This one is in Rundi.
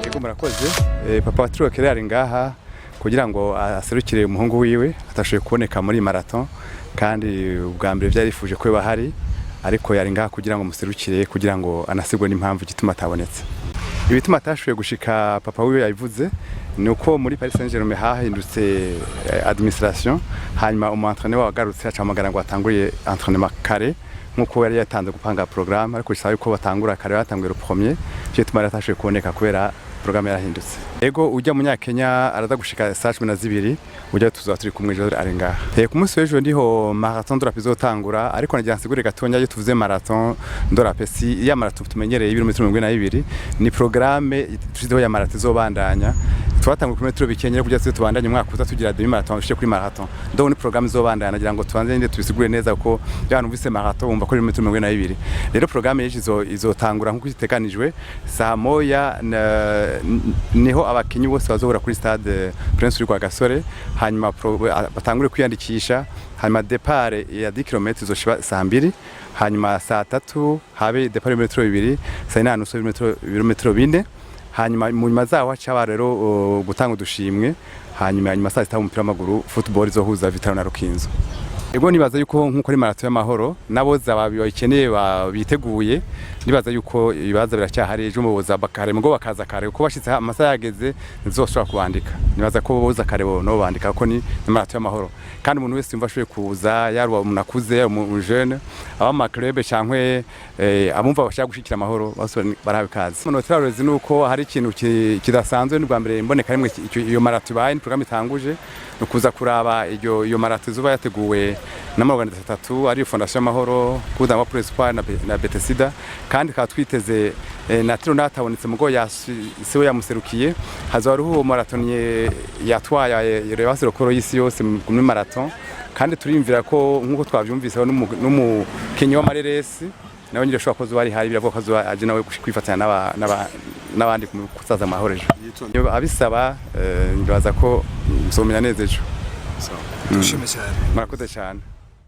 Yego, murakoze. Papa wa Tiro ari ngaha kugira ngo aserukire umuhungu wiwe atashoboye kuboneka muri marathon, kandi ubwa mbere vyarifuje ko bahari, ariko yari ngaha kugira ngo muserukire, kugira ngo anasigwe n'impamvu igituma atabonetse. Ibituma atashoboye gushika, papa wiwe yabivuze, ni uko muri Paris Saint-Germain hahindutse administration, hanyuma umu entraîneur wagarutse acahamagara ngo atangure entraînement kare nkuko yari yatanze gupanga programme, ariko bisaba yuko batangura kare, batanguye le premier. Cyo gituma atashoboye kuboneka kubera programme yarahindutse. Ego, ujya munyakenya araza gushika saa 12, ujya tuzaba turi kumwe ejo, ari ngaha. Ku munsi w'ejo ndiho Marathon de la Paix izotangura, ariko nagira nsigure gatonya. Iyo tuvuze Marathon de la Paix, si ya marathon tumenyereye ibirometero 42, ni programme tushizeho ya marathon izobandanya. Twatanguye kuri metero bikenyere kugira tuze tubandanye umwaka uza tugira demi marathon, dushike kuri marathon. Donc ni programme izobandanya. Nagira ngo tubanze nyine tubisigure neza, kuko abantu bumvise marathon bumva ko ari metero 42. Rero programme y'ejo izotangura nkuko iteganijwe saa 1, niho abakinyi bose bazohura kuri stade Prince Rwagasore, hanyuma batangure kwiyandikisha. Hanyuma départ ya 10 km izoshiba saa 2, hanyuma saa 3 habe départ y'ibirometero 2, saa 4 nusu ibirometero 4, hanyuma mu nyuma zaho haca rero gutanga udushimwe, hanyuma saa 6 umupira w'amaguru, football, izohuza Vital'O na Rukinzo. Ego, nibaza yuko nkuko ari marathon y'amahoro, nabo zaba bayikeneye biteguye. Nibaza yuko ibibaza biracyahari ejo, muboza bakare mugo bakaza kare, kuko bashitse amasaha yageze ntizoshobora kubandika. Nibaza ko boza kare bo no bandika, ko ni marathon y'amahoro, kandi umuntu wese yumva ashoboye kuza, yari umuntu akuze, yari umu jeune, aba mu club cankwe abumva bashaka gushikira amahoro, bose barahawe ikaze. Umuntu turarozi nuko hari ikintu kidasanzwe, ni bwa mbere imboneka rimwe iyo marathon ibaye, ni programme itanguje, ni ukuza kuraba iyo marathon izoba yateguwe n'ama organisations atatu, ariyo Fondation Amahoro, Kudama pour Espoir na Betesida. Kandi tukaba twiteze na Tiro natabonetse mugo siwe yamuserukiye, hazoba hariho uwo marathonien yatwaye rebase record y'isi yose muri marathon. Kandi turiyumvira ko nk'uko twavyumvise n'umukinyi w'amareresi nawe nyine ashobora kuba ari hari, biravuga ko azoba aje nawe kwifatanya n'abandi kusaza amahoro ejo. Abisaba ndibaza ko nzomenya neza ejo. Dushime cyane. Murakoze cyane.